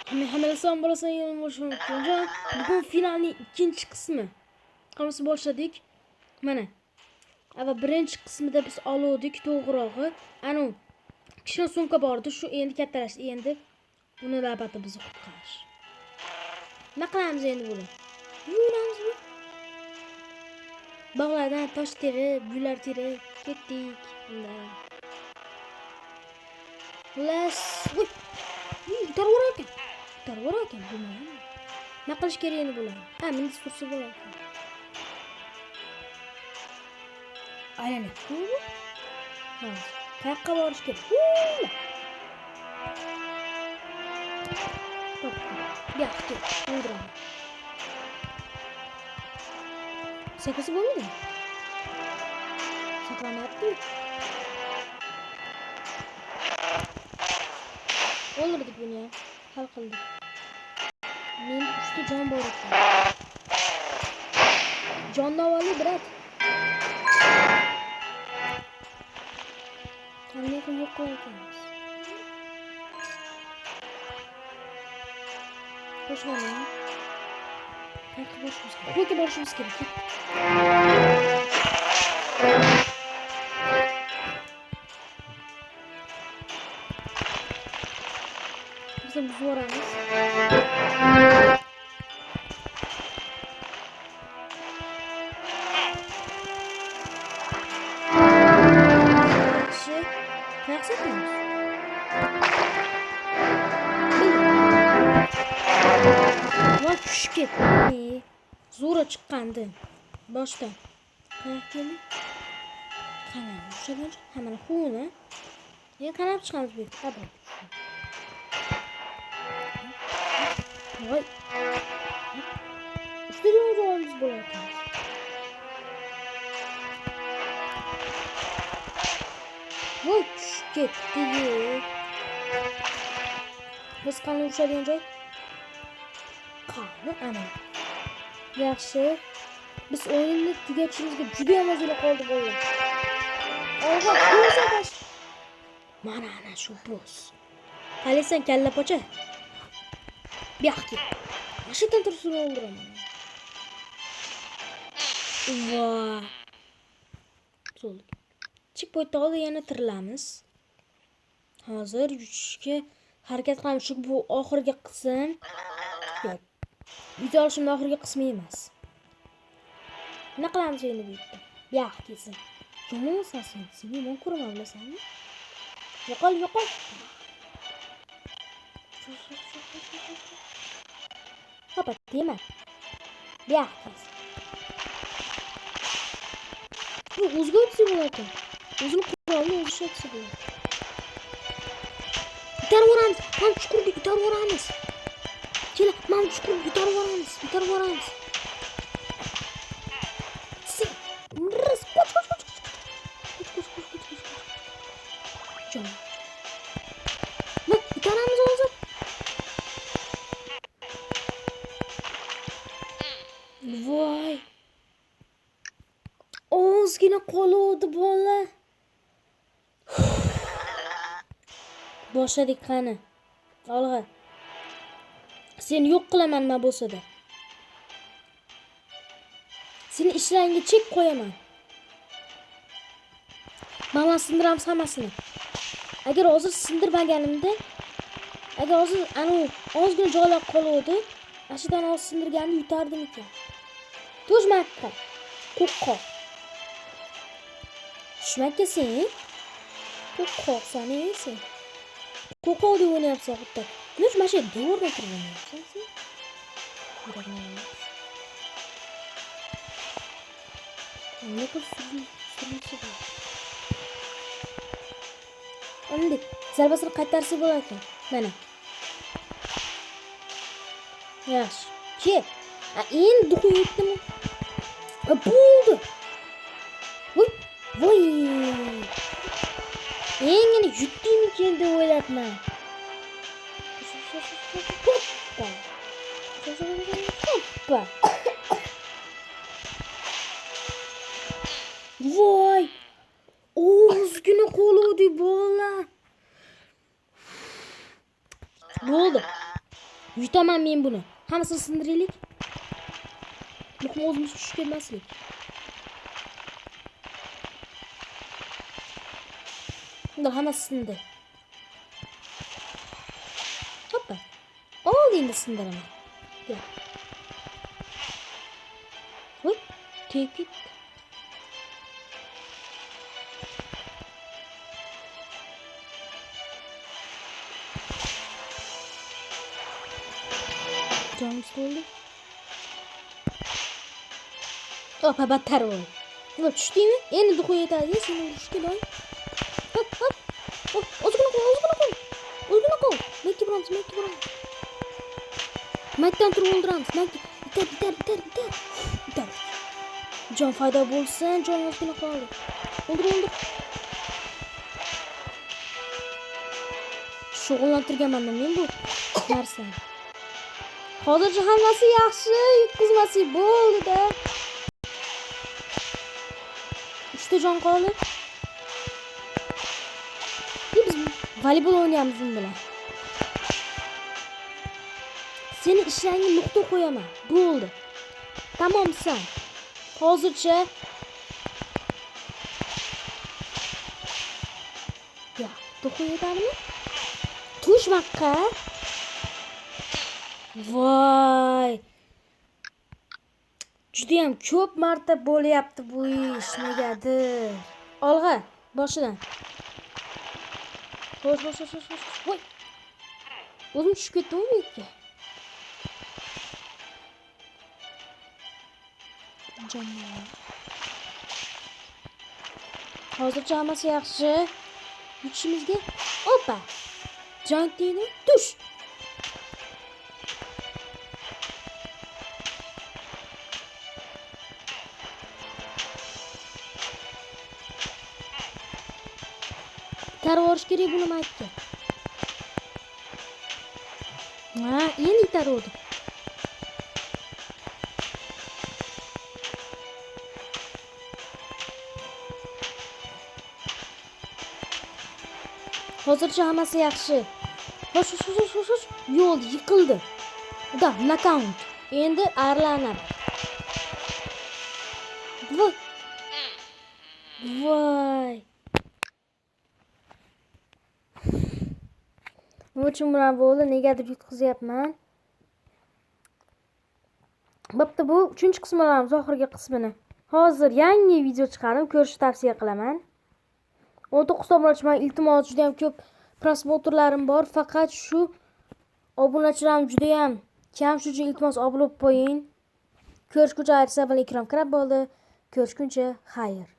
Hammalar bo'lasan bo'lishim. Bugun finalning ikkinchi qismi. Hammasi boshladik. Mana. Ava birinchi qismida biz oluvdik to'g'rirog'i. Anu kichkina sumka bor edi, shu endi kattalashdi. Endi buni albatta bizni qutqarish. Nima qilamiz endi buni? Yuramiz bu. Bog'lardan tosh terib, gullar terib ketdik. Unda. Xullas, voy. Itarib ekan. Itarib ekan, bilmayman. Nima qilish kerak endi bularni? Ha, meni sursa bo'lar ekan. Aylanayapti bu. Ha, qayoqqa borish kerak? Topdim. Yaxshi, o'ldiraman. Saklasa bo'lmaydimi? Saklamayapti. O'ldirdik buni ham. Hal qildik. Men 3 ta jon bor ekan. Jonni avvali, brat. Qanday qilib yo'q qilar ekanmiz? Qo'shmani. Qayerga borishimiz kerak? Qayerga borishimiz kerak? Biz buzib yuboramiz. Yaxshi. Qayerga ketamiz? Voy, tushib ketdi. Zo'ra chiqqandi. Boshdan. Qayerga keldik? Qani, o'shagancha, ha, mana xuna. Endi qanab chiqamiz bu yerga? Ha, voy. Uchta jonimiz bo'lar ekan. Voy, tushib ketdi. Biz qani ushadigan joy? Qani, ana. Yaxshi. Biz o'yinni tugatishimizga juda ham ozgina qoldi bolalar. Olg'a ko'rsatash. Mana ana shu boss. Qalaysan kallapocha? Bu yoqqa kel. Mana shu yerdan turib seni o'ldiraman. Va. Bo'ldi. Chekpointda oldi, yana tirilamiz. Hozir yutishga harakat qilamiz, chunki bu oxirgi qism. Yo'q. Yuta olishimning oxirgi qismi emas. Nima qilamiz endi bu yerda? Bu yoqqa kelsin. Yomonsan sen, seni yomon ko'raman, bilasanmi? Yo'qol, yo'qol. Hopa, tegma. Bu yoqqa kelsin. Bu o'ziga o'tsa bo'lar ekan. O'zini qurolini o'zi ishlatsa bo'ladi. Itarib yuboramiz. Mana chuqurga itarib yuboramiz. Kela, mana chuqurga itarib yuboramiz, itarib yuboramiz. Sen, ris, qoch, qoch, qoch. Qoch, qoch, qoch, qoch, qoch. Jon. Mana itaramiz hozir. Voy. Ozgina qoluvdi bola. Boshladik qani. Olg'a. Seni yo'q qilaman nima bo'lsa-da. Seni ishlaringga chek qo'yaman. Mana sindiramiz hammasini. Agar hozir sindirmaganimda, agar hozir anu ozgina joylar qoluvdi, ashidan oz sindirganimda yutardim ekan. To'shmakka. Qo'rqoq. Tushmakka sen. Qo'rqoqsan sen. Qo'rqoq deb o'ynayapsan xuddi. Nima mana shu devorda turib o'ynayapsan sen? Nima qilib surilsa bo'ladi? Endi zarbasini qaytarsa bo'lar ekan. Mana. Yaxshi. Ke. Endi duxi yetdimi? Bo'ldi. Voy, voy. Engini yutdingmikin deb o'ylabman. Hoppa. Hoppa. Voy. Ozgina qoluvdi bola. Bo'ldi. Yutaman men buni. Hammasini sindiraylik. Muhimi o'zimiz tushib ketmaslik. Bunda hammasi sindi. Hoppa. Oldingda sindiraman. Gel. Voy, tegib ketdi. Jonimiz to'ldi. Hoppa, battar bo'ldi. Nima tushdingmi? Endi duxu yetadi, seni urishga loy. Hop, hop. Hop, ozgina qo'y, ozgina qo'y. Ozgina qo'y. Makka buramiz, makka buramiz. Makdan turib o'ldiramiz. Makka itar, itar, itar, itar. Itar. Jon foyda bo'lsin, jon ozgina qoldi. O'ldir, o'ldir. Shug'ullantirganman men bu narsani. Hozircha hammasi yaxshi, yutqizmasak bo'ldi-da. 3 ta jon qoldi. Biz voleybol o'ynaymiz un bilan. Seni ishlaringga nuqta qo'yaman. Bo'ldi. Tamomsan. Hozircha ya, nuqta yetadimi? Tushmaqqa. Voy. Juda ham ko'p marta bo'lyapti bu ish, negadir. Olg'a, boshidan. Xo'sh, xo'sh, xo'sh, xo'sh. Voy. O'zim tushib ketdim bu yerga. Jonlar. Hozircha hammasi yaxshi. Yutishimizga. Opa. Jon tegdi. Tush. Itarib kerak buni maytga. Ha, endi itarib. Hozircha hammasi yaxshi. Xo'sh, xo'sh, xo'sh, xo'sh. Yo'l yiqildi. Da, nokaut. Endi arlanadi. Voy. Voy. Nima uchun bunaqa bo'ldi? Negadir yutqizyapman. Bo'pti, bu 3-qismi olamiz, oxirgi qismini. Hozir yangi video chiqardim, ko'rishni tavsiya qilaman. 19 obunachiman, iltimos, juda ham ko'p prosmotrlarim bor, faqat shu obunachilarim juda ham kam, shuning uchun iltimos obuna bo'lib qo'ying. Ko'rishguncha, sizlar bilan Ikrom Kirab bo'ldi. Ko'rishguncha xayr.